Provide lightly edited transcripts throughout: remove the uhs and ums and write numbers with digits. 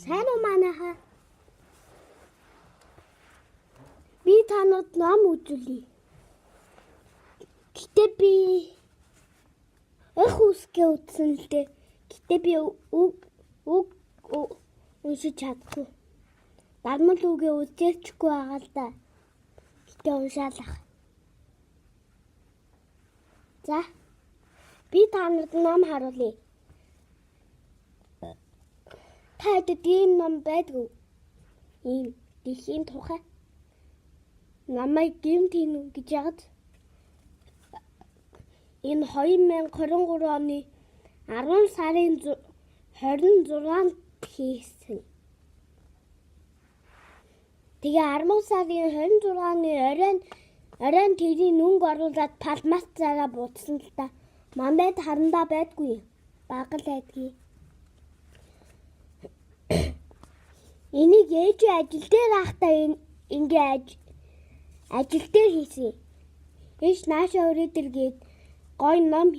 Сайн уу манайхаа? Би та нарт ном үзүүлье. Гэтэ би эх үсгээ үзсэн л дээ. Гэтэ би үг үг уншиж чадахгүй. Дармал үгээ үзээчгүй байгаа л да. Гэтэ уншаалах. За. Би та нарт ном харуулъя. Та хэд ийм ном байдгүй. Ийм дэлхийн тухай намайг гэмт хийнэ гэж ягд энэ 2023 оны 10 сарын 26-нд хийсэн. Тэгээ 10 сарын 26-ны оройн тэрийн нүнг оруулаад палмасцаараа будсан л та. Манайд харандаа байдгүй. Бага л байдгийг. Энийг ээж ажил дээр байхдаа ингээ ажил дээр хийсэн. Ээж наашаа өрөөдөр гээд гой ном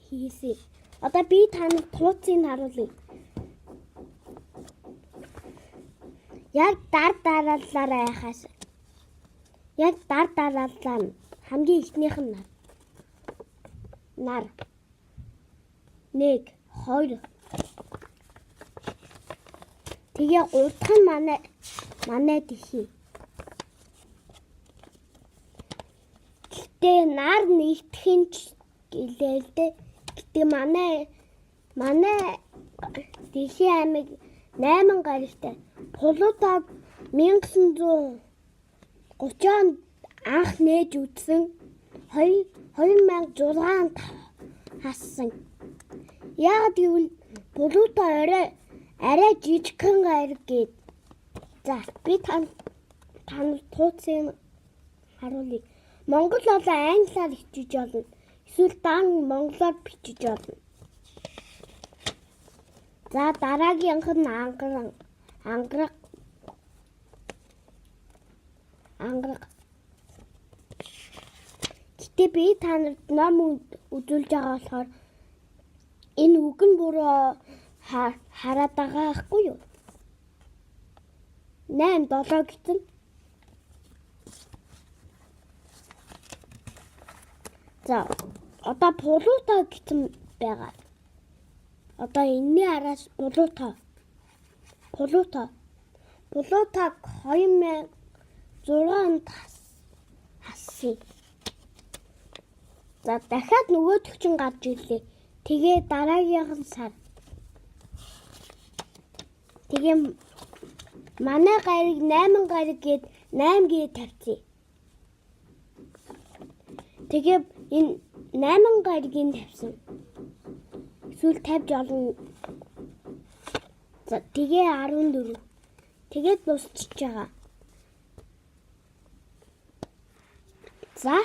хийсэн. Одоо би та нарт тууцыг харуулъя. Яг дар дараалалаараа яхаас. Яг дар дарааллаа нь хамгийн эхнийх нь нар. Нар. 1 2. Тэгээ 3 дахь нь манай дэлхий. Гэтэ нар нэгдэх нь ч гэлээ л дээ. Гэтэ манай дэлхийн аймаг 8 гарагтай. Плутог 1930 онд анх нээж үзсэн. 2006 онд хассан. Яагаад гэвэл Плуто арай жижигхэн гараг гээд. За би та тууцыг харуулъя. Монгол болон англиар бичиж болно. Эсвэл дан монголоор бичиж болно. За дараагийнх нь ангараг. Гэтэ би та нарт ном үзүүлж байгаа болохоор энэ үг нь буруу хараад байгаа байхгүй юу? 8 7 гэсэн. За одоо Плуто гэсэн байгаа. Одоо энэний араас Плуто. Плуто. Плутог 2006 онд хассан. За дахиад нөгөөх чинь гарч ирлээ. Тэгээ дараагийнх нь сар. Тэгээ манай гариг 8 гариг гээд 8 гээ тавьчих. Тэгээ энэ 8 гаригийг тавьсан. Эсвэл тавьж олно. За тэгээ 14. Тэгээд дуусчихж байгаа. За